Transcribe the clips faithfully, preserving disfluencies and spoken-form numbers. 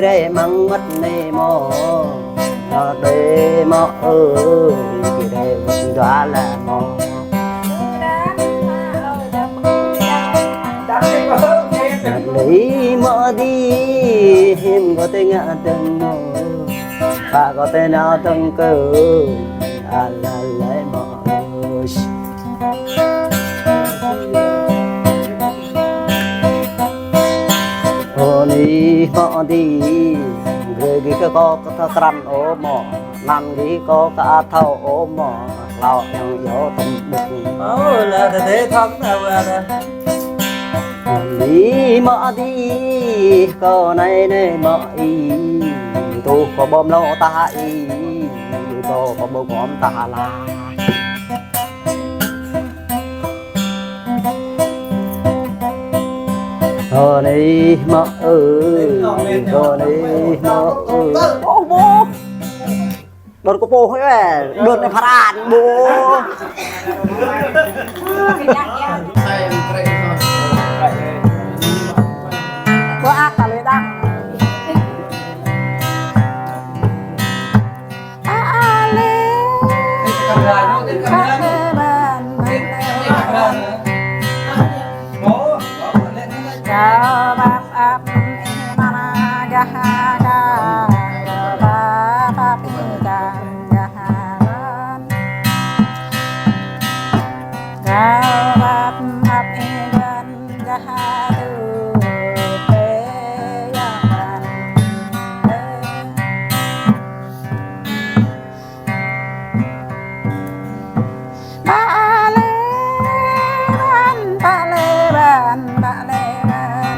Rai mơ̆ng mơ̆t anai mơ̆, nao tơi mơ̆ ơi, rai mơ̆t dua la mơ̆. Anai mơ̆ đĭ, hiư̆m kơ tơi ngă dơ̆ng mơ̆, pă kơ tơi nao dơ̆ng kơ, ala lai mơ̆ ơi. Ơ ni mă đi, gre gih kơ kâo kơ thơ krăn ôh mơ̆, năn gih kơ kơ a thâo ôh mơ̆, hlâo yang yơh tơm đŭk. Ơ, la tơ tê thăm na wa na. Ơ ni mă đi, kâo anai anai mă ih, tŭ kâo ƀơ̆m hlâo tah ih, tŭ kâo ƀơ̆m gom tah la. Ơ ni mă ơi, ơ ni mă ơi. Ơ, bố. Đơ̆t kơ pô hơi, đơ̆t anai pha ran, bố. Bố ăt ta lơi đăng. Pă lĕ ƀăn, pă lĕ ƀăn, pă lĕ ƀăn.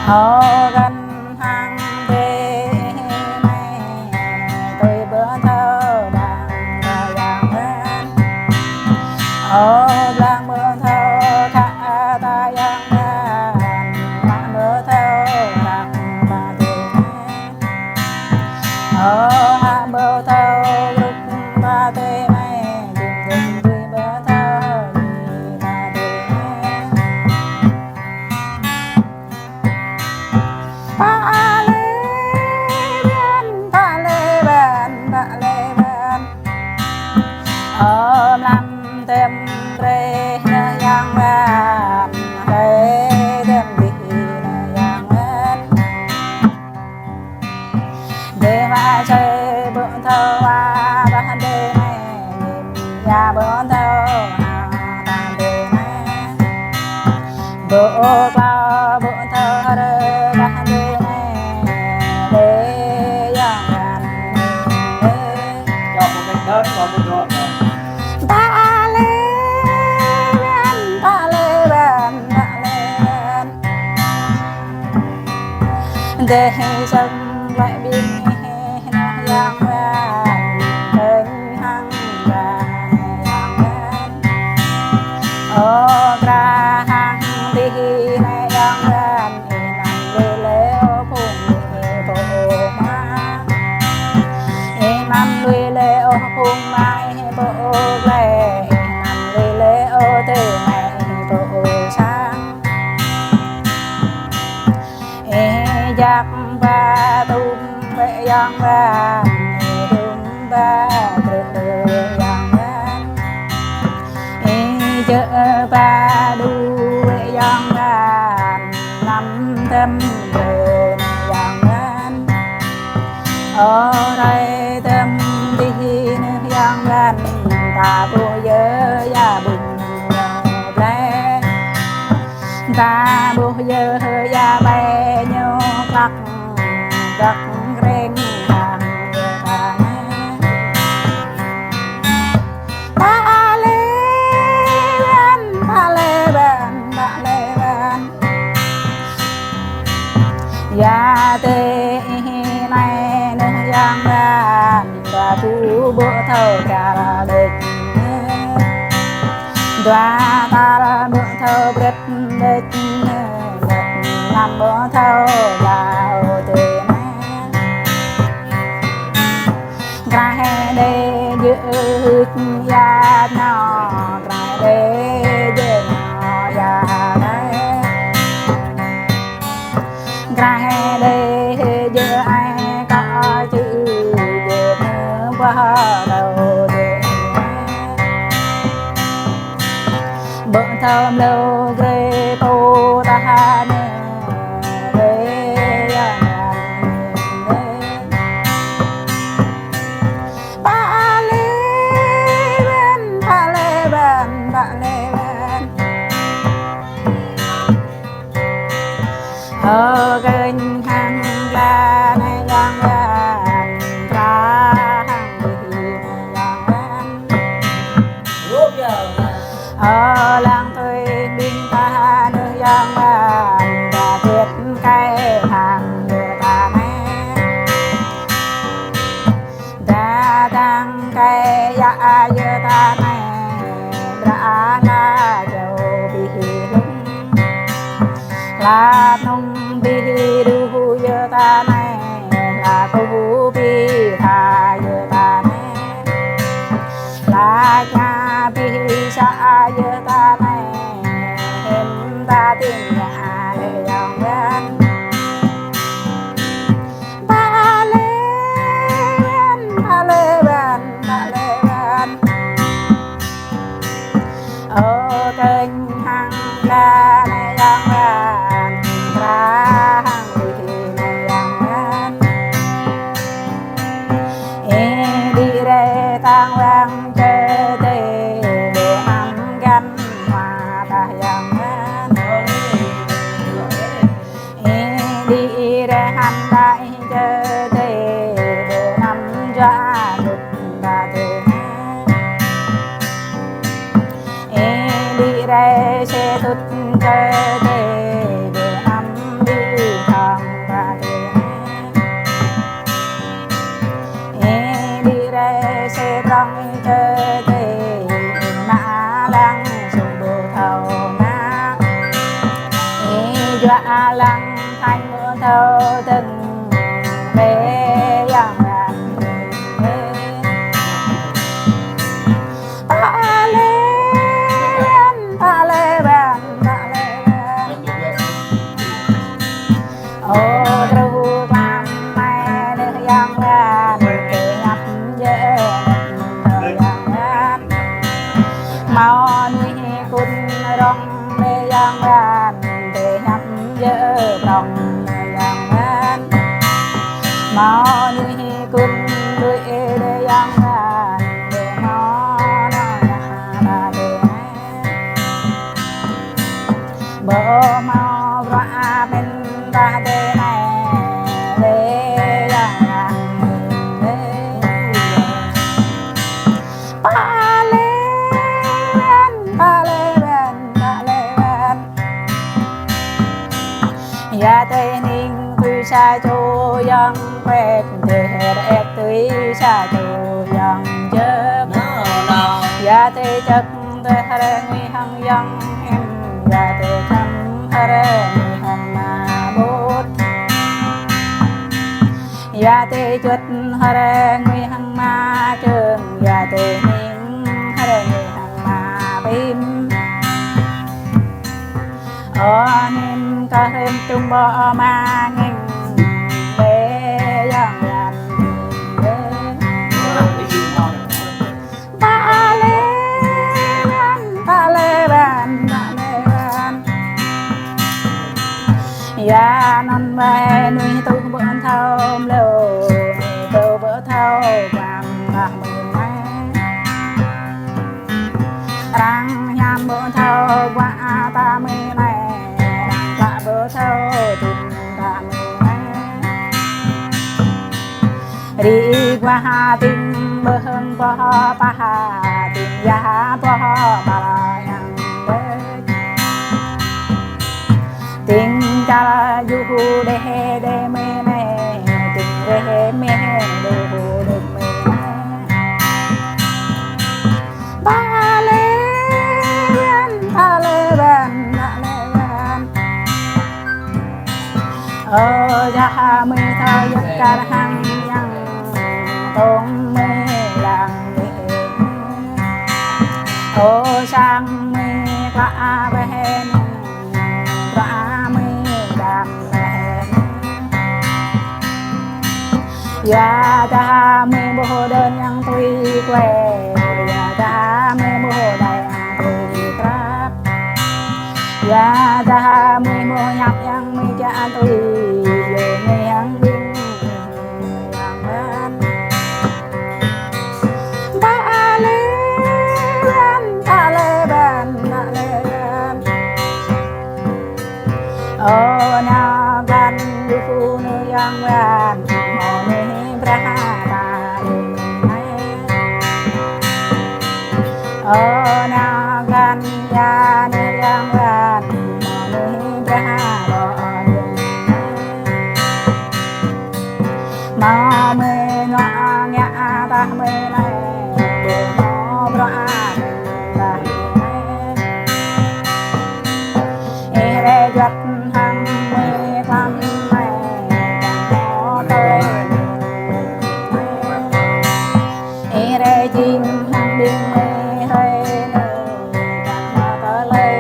Ơ găn hăng bê mê, tui ƀơ̆ thâo blang bơ yang ƀăn. Ơ blang ƀơ̆ thâo khă ta yang ƀăn, mă ƀơ̆ thâo răng ba tui mê. Ơ hă ƀơ̆ thâo rŭk ba tui mê, jum jum tui ƀơ̆ thâo ni ba tui mê. Pă lĕ ƀăn, pă lĕ ƀăn, pă lĕ ƀăn. Ơ mlam tơm brơi nơ yang ƀăn, brơi tơm dih nơ yang ƀăn. Dê wa čê ƀơ̆ thâo wa bah dê mê, ya ƀơ̆ thâo ha bah dê mê. Ƀơ̆ klâo ƀơ̆ thâo rơ bah dê mê, dê yang ƀăn dê. Pă lĕ ƀăn, pă lĕ ƀăn, pă lĕ ƀăn. Dêh sơng lĕ ƀing neh yang ƀăn, tơng hăng ƀăn yang ƀăn. Ơ krah hăng dih neh yang ƀăn, ih anăm lui lĕ ôh phung ih pô ôh mă. Ih anăm lui lĕ ôh phung mă ih pô ôh glĕ, ih anăm lui lĕ ôh tơ mă ih pô ôh sang. Ih jak ba tum bĕ yang ƀăn, ih tum ba krư̆ yang ƀăn. Ih jơ̆ ba đu bĕ yang ƀăn, anăm tơm brơi nơ yang ƀăn. Ơ rai tơm dih nơ yang ƀăn, ta ƀuh yơh ya ƀŭn yơh blĕ. Ta ƀuh yơh ya ƀĕ ñu klăk, klăk kreng hăng yơh ta nê. Pă lĕ ƀăn, pă lĕ ƀăn, pă lĕ ƀăn. Ya tê ih nai nơ yang ƀăn, dua ƀu ƀơ̆ thâo kar đĕč. Dua tal ƀơ̆ thâo brĕt đĕč, đĕč năm ƀơ̆ thâo ƀlao tê nê. Krah đê jơ̆ hưč ya nao, krah đê jơ̆ nao ya nai. Krah đê Ƀu thâo mlâo grê pô tah anai, rê yang ran. Pă lĕ wen, pă lĕ wen, pă lĕ wen. Ơ kênh hăng la nai yang wen, tra hăng bih nai yang wen. Ơ lăng tui ƀing ta nư yang wen, ba tiet kai hăng yơ ta nai. Đa đang kai yă yơ ta nai, bra la jâo bih lung. La nung bih đu yơ ta nai, la kơh bih tha yơ ta nai. La ña bih sa yơ ta nai, hem ta ting ña lĕ yang wen. Pă lĕ wen, pă lĕ wen, pă lĕ wen. Ơ kênh hăng la nai yang wen, tra hăng bih nai yang wen. Ê đĭ rai tang wang čơ tê, đê măm găn hua tah yang wen. Ê đĭ rai hăn đai čơ tê, đê măm jua tŭt ba tê nai. Ê đĭ rai se tŭt čơ tê, đê măm đĭ thong ba tê nai. Ê đĭ rai se prong čơ tê, mă lăng sung ƀu thâo mă. Ê jua lăng thañ ƀu thâo dơ̆ng, bê yang ran. Pă lĕ wen, pă lĕ wen, pă lĕ wen. Ơ truh klam mai nư yang wen, tê ñăp jơ nư yang wen. Mâo nuih kun rong nư yang wen, tê ñăp jơ prong nư yang wen. Mâo nuih kun đuaĭ nư yang wen, tê mâo nô yang ba tê nai. Ƀu hmâo bruă pơmĭn tah dêh nai, lĕ yang ran lĕ. Pă lĕ wen, pă lĕ wen, pă lĕ wen. Ya tê ning tui sa čô yang pĕk, tê her ek tui sa čô yang jơk. Ya tê čơk tê hrơi ngui hăng yang em, ya tê čăm hrơi ngui hăng ma bôt. Ya tê čuăt hrơi ngui hăng ma čơng, ya tê ning hrơi ngui hăng ma pim. Ơ nim kơ hrem tum ƀô̆ ma ngeng, lĕ yang ran lĕ. Pă lĕ wen, pă lĕ wen, pă lĕ wen. Ya anŭn ƀai nuih tuh ƀu thâo mlâo, tuh ƀu thâo klam tah mơ̆ng anai. Arăng hiam ƀu thâo guă tah mơ̆ng anai, arăng klă ƀu thâo tŭ tah mơ̆ng anai. Rĭ guah tĭng ƀơ̆ng boh pah, tĭng yah boh pah yang đĕč. Tĭng čar juh đeh đeh mơ̆ng anai, tĭng reh meh đuh đuh mơ̆ng anai. Pă lĕ wen, pă lĕ wen, pă lĕ wen. Ơ jah mơi thâo yơh kar hăng yang, tong mơi lăng mơi. Ơ sang mơi klă ƀĕ hĕ, klă mơi đam ƀĕ hĕ. Ya jah mơi ƀuh đơn yang tui Tui yơh mơyang ƀing mơyang ƀan. Tă lĕ ƀan, tă lĕ ƀan, tă lĕ ƀan. Ơ nao ƀan, ƀu phu nư yong ƀan, mơ̆ mơ̆ brah ta ƀing nai. Ơ nao ƀan, ya nư yong ƀan, mơ̆ mơ̆ brah ta ƀing nai. Mă mơi ngă ngă tah mơi lĕ, mă bruă mơi tah mơi. Ih rai juăt hăng mơi tlam mơi, mă tơlơi. Ih rai jing hăng ƀing mơi rai mơi, mă tơlơi.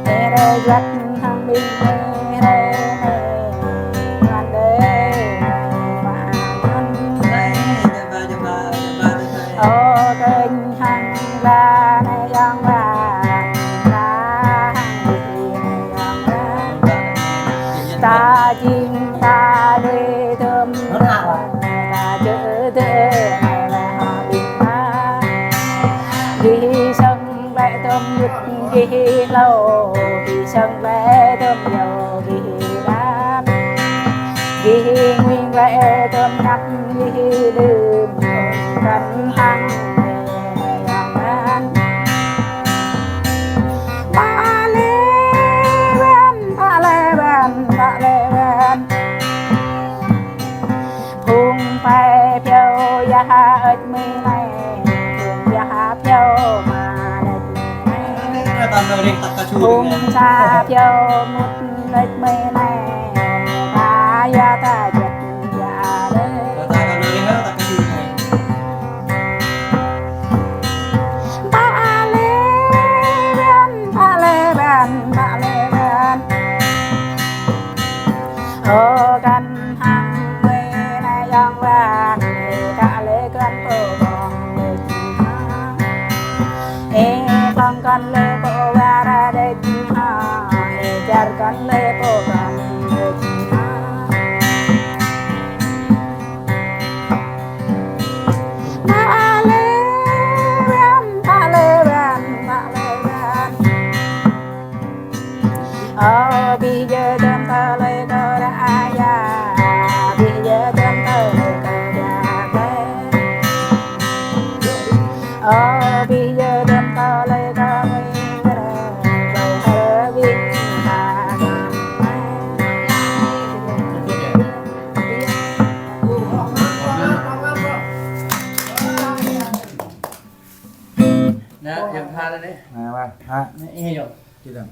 Ih rai juăt hăng ƀing mơi rai mơi, mă tơlơi. Ơ kơnh hăng ba nai yong ba, ba hăng ƀing nai yong ba. Ta jing ta lui tơm, ta čơdơ̆ nai ba hăng ƀing ta. Gih sơng lĕ tơm yut, gih hlâo, gih sơng lĕ tơm yâo, gih đam. Gih nguing lĕ tơm ngăp, gih đưm, kăn hăng mơi yong ƀan. Tă lĕ ƀan, tă lĕ ƀan, tă lĕ ƀan. Phung pai phiâo yah hơč mơi nai, phung yah phiâo mă đĕč mơi nai. Phung sa phiâo mŭt đĕč mơi nai, ta yah ta juăt yah lĕ. Tă lĕ ƀan, tă lĕ ƀan, tă lĕ ƀan. Ơ kăn hăng mơi nai yong ƀan, ih kă lĕ kăn pô ƀong đĕč hă. Ih hlŏng kăn lĕ pô ƀar đĕč hă, ih čar kăn lĕ pô ƀong đĕč hă. Tă lĕ ƀan, tă lĕ ƀan, tă lĕ ƀan. Ơ, ƀing yơh tơm tơlơi kơ ră aya, ƀing yơh tơm tơlơi kơ ră aya. Ơ, ƀing yơh tơm tơlơi kơ mơi kơ ră, kơ ƀing ta kơ mơi. Nè, yang pha đây. Nè, ba, ha. Nè, ih yơh. Či dơ̆ng.